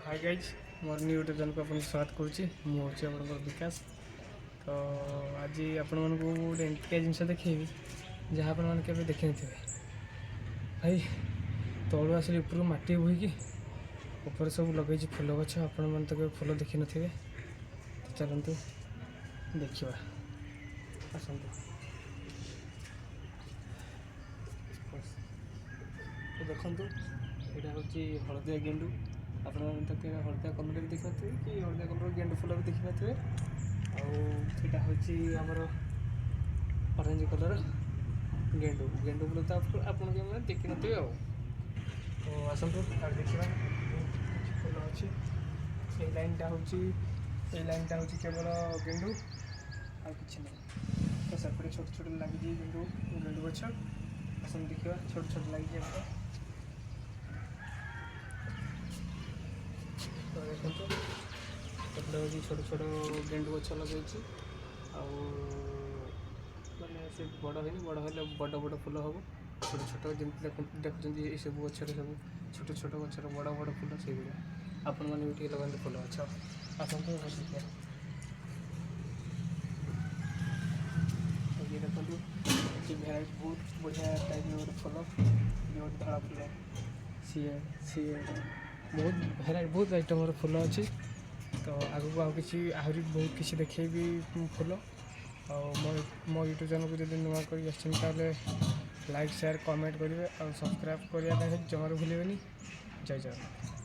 High guys, ମୋର new YouTube ଚ୍ୟାନେଲ୍କୁ ଆପଣଙ୍କୁ ସ୍ୱାଗତ କରୁଛି। ମୁଁ ହେଉଛି ଆପଣଙ୍କର ବିକାଶ। ତ ଆଜି ଆପଣମାନଙ୍କୁ ଗୋଟେ ଏମିତିକା ଜିନିଷ ଦେଖେଇବି, ଯାହା ଆପଣମାନେ କେବେ ଦେଖିନଥିବେ। ଭାଇ, ତଳୁ ଆସିଲେ ଉପରକୁ ମାଟି ବୋହିକି ଉପରେ ସବୁ ଲଗେଇଛି ଫୁଲ ଗଛ। ଆପଣମାନେ ତ କେବେ ଫୁଲ ଦେଖିନଥିବେ। ତ ଚାଲନ୍ତୁ ଦେଖିବା, ଆସନ୍ତୁ। ତ ଦେଖନ୍ତୁ, ଏଇଟା ହେଉଛି ହଳଦିଆ ଗେଣ୍ଡୁ। ଆପଣମାନେ ତ କେବେ ହଳଦିଆ କଲର୍ ବି ଦେଖିନଥିବେ କି ହଳଦିଆ କଲର୍ ଗେଣ୍ଡୁ ଫୁଲ ବି ଦେଖିନଥିବେ। ଆଉ ଏଇଟା ହେଉଛି ଆମର ଅରେଞ୍ଜ କଲର୍ ଗେଣ୍ଡୁ। ଗେଣ୍ଡୁ ଫୁଲ ତ ଆପଣ କେବେ ଦେଖିନଥିବେ। ଆଉ ତ ଆସନ୍ତୁ ଆଉ ଦେଖିବା, ବହୁତ କିଛି ଫୁଲ ଅଛି। ଏଇ ଲାଇନ୍ଟା ହେଉଛି କେବଳ ଗେଣ୍ଡୁ, ଆଉ କିଛି ନାହିଁ। ତ ସେପଟେ ଛୋଟ ଛୋଟ ଲାଗିଛି ଗେଣ୍ଡୁ, ଗେଣ୍ଡୁ ଗଛ। ଆସନ୍ତୁ ଦେଖିବା, ଛୋଟ ଛୋଟ ଲାଗିଛି ଏପଟେ। ତ ଦେଖନ୍ତୁ, ସେପଟେ ହେଉଛି ଛୋଟ ଛୋଟ ଗେଣ୍ଡୁ ଗଛ ଲଗେଇଛି। ଆଉ ମାନେ ସେ ବଡ଼ ହେଇନି, ବଡ଼ ହେଲେ ବଡ଼ ବଡ଼ ଫୁଲ ହେବ। ଛୋଟ ଛୋଟ ଯେମିତି ଦେଖୁଛନ୍ତି, ଏସବୁ ଗଛରେ ସବୁ ଛୋଟ ଛୋଟ ଗଛର ବଡ଼ ବଡ଼ ଫୁଲ, ସେଇଭଳିଆ ଆପଣମାନେ ବି ଟିକେ ଲଗାନ୍ତୁ ଫୁଲ ଗଛ। ଆସନ୍ତୁ ଦେଖିବା। ଇଏ ଦେଖନ୍ତୁ, ଏଠି ଭେରାଇଟି ବହୁତ ବଢ଼ିଆ ଟାଇପ୍ର ଗୋଟେ ଫୁଲ। ଇଏ ଗୋଟେ ଧଳା ଫୁଲ। ସିଏ ସିଏ ବହୁତ ଭେରାଇଟି, ବହୁତ ଆଇଟମ୍ର ଫୁଲ ଅଛି। ତ ଆଗକୁ ଆଉ କିଛି, ଆହୁରି ବହୁତ କିଛି ଦେଖେଇବି ଫୁଲ। ଆଉ ମୋ ମୋ ୟୁଟ୍ୟୁବ୍ ଚ୍ୟାନେଲ୍କୁ ଯଦି ନୂଆ କରି ଆସିଛନ୍ତି, ତାହେଲେ ଲାଇକ୍, ସେୟାର, କମେଣ୍ଟ କରିବେ ଆଉ ସବସ୍କ୍ରାଇବ୍ କରିବା ପାଇଁ ଜମାରୁ ଭୁଲିବେନି। ଜୟ ଜଗନ୍ନାଥ।